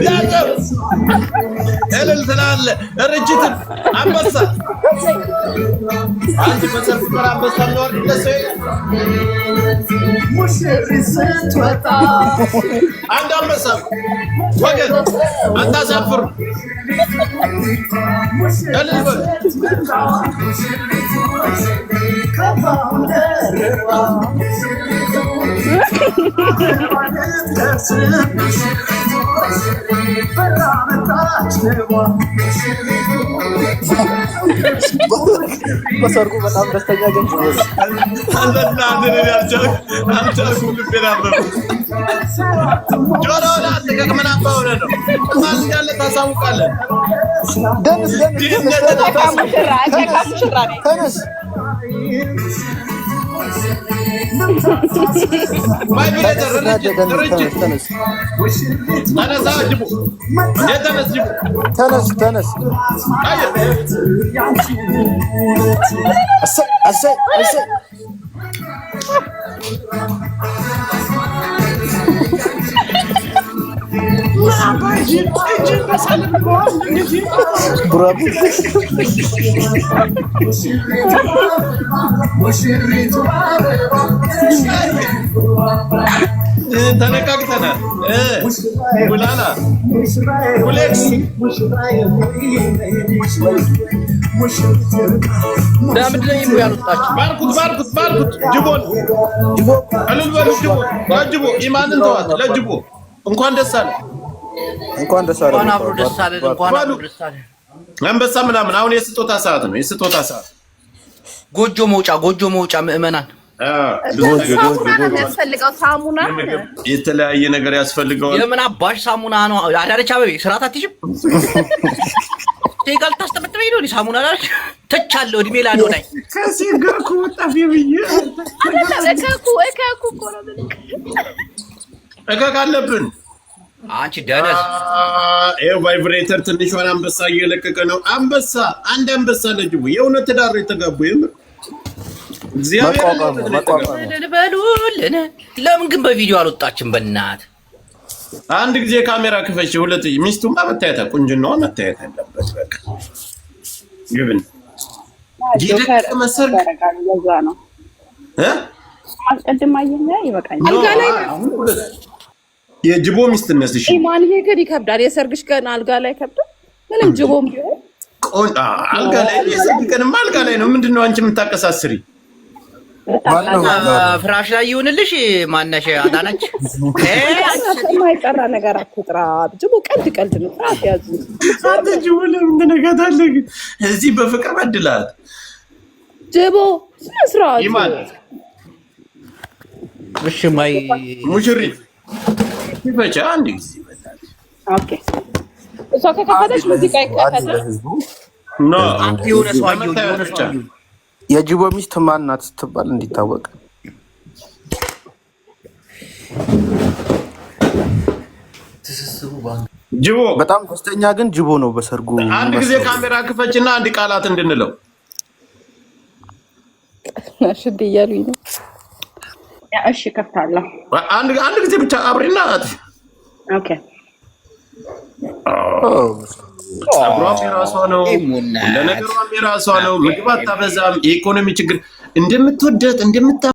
ያዘው፣ እልል ትላለህ። ርችትን አንበሳ አንድ በሰርጉ ቀን አንበሳ የሚወርድለት ሰው የለም። አንድ አንበሳ ወገን አታሳፍሩ። እልል በሉ። በሰርጉ በጣም ደስተኛ ግን ጅቦ ነው። አልበላህም፣ እኔ አልቻልኩም። ልቤን አመመኝ። ጆሮህን አትቀቅ። ምን አባ ሆነህ ነው? ማን እንዳለ ታሳውቃለህ። ደንስ ደንስ ደንስ። ድህነትን እጨቃ ሙሽራ፣ እጨቃ ሙሽራ ነኝ። ተነስ። Vibrator ርችት ተነስ። ርችት። ተነስ። ተነሳ ጅቡ፣ የተነስ ጅቡ። ተነስ ተነስ። አየህ። እሰይ እሰይ እሰይ። ቡራቡ። ተነቃቅተናል። ጉላላ ጉሌክስ። ለምንድን ነው ይሙ ያልወጣችሁ? ባርኩት ባርኩት ባርኩት ጅቦን። ጅቦ። እልል በሉ ጅቦ፣ ለጅቦ። ኢማንን ተዋት። ለጅቦ እንኳን ደስ አለ። እንኳን ደስ አለ። እንኳን አብሮ ደስ አለን። እንኳን አብሮ ደስ አለን። አንበሳ ምናምን አሁን የስጦታ ሰዓት ነው። የስጦታ ሰዓት። ጎጆ መውጫ፣ ጎጆ መውጫ ምዕመናን። ብዙ ነገር ሳሙና ነው የሚያስፈልገው። ሳሙና። የምግብ የተለያየ ነገር ያስፈልገዋል። የምን አባሽ ሳሙና ነው? አዳነች አበቤ ስርዓት አትይዥም? ሴጋ ልታስጠበጥበኝ ነው? ሳሙና ላልክ ተቻለሁ። እድሜ ላዶናይ። ከሴት ጋር እኮ ወጣ ብዬ። አይደለም፣ እከኩ እከኩ እኮ ነው የምልህ። እከክ አለብን። አንቺ ደነዝ። ይኸው vibrator ትንሿን አንበሳ እየለቀቀ ነው። አንበሳ፣ አንድ አንበሳ ለጅቡ። የእውነት ትዳር ነው የተጋቡ፣ የምር እግዚአብሔር መቋቋም ነው። የእውነት ነው የተጋቡ። መቋቋም ነው። እልል በሉልን። ለምን ግን በቪዲዮ አልወጣችም? በእናት። አንድ ጊዜ ካሜራ ክፈች። ሁለት ሚስቱማ መታየት፣ ቁንጅናዋ መታየት አለበት። በቃ ግብን የደቀመ ሰርግ። ያደርጋሉ። ለዛ ነው። እ? አስቀድም አየህ፣ ይበቃኛል። አልጋ ላይ። አሁን ሁለት የጅቦ ሚስትነት እሺ። ኢማንዬ ግን ይከብዳል። የሰርግሽ ቀን አልጋ ላይ ይከብዳል። ምንም ጅቦም ቢሆን። አልጋ ላይ፣ የሰርግ ቀንማ አልጋ ላይ ነው። ምንድን ነው አንቺ የምታቀሳስሪ? ማነው? ፍራሽ ላይ ይሁንልሽ። ማነሽ አዳነች? የማይጠራ ነገር አትጥራ። ጅቦ ቀልድ ቀልድ ነው። ስርዓት ያዙ። አንተ ጅቦ ለምን ትነካታለህ? ግን እዚህ በፍቅር በድላት። ጅቦ ስነ ስርዓት። ኢማን። እሺ ማይ። ሙሽሪት ይፈቻ አንድ ጊዜ። Okay። እሷ ከከፈተች ሙዚቃ አንድ ይከፈታል። ለህዝቡ። No። የሆነ ሰው አየሁ፣ ለመታየት የሆነ ብቻ። ሰው አየሁ። የጅቦ ሚስት ማን ናት ስትባል እንዲታወቅ። ጅቦ። በጣም ደስተኛ ግን ጅቦ ነው በሰርጉ። አንድ ጊዜ ካሜራ ክፈችና አንድ ቃላት እንድንለው። ሽድ እያሉኝ ነው። Yeah፣ እሺ ከፍታለሁ። አንድ ጊዜ ብቻ አብሬና። Okay። ጸጉሯም የራሷ ነው፣ ለነገሯም የራሷ ነው። ምግብ አታበዛም። የኢኮኖሚ ችግር እንደምትወደት እንደምታ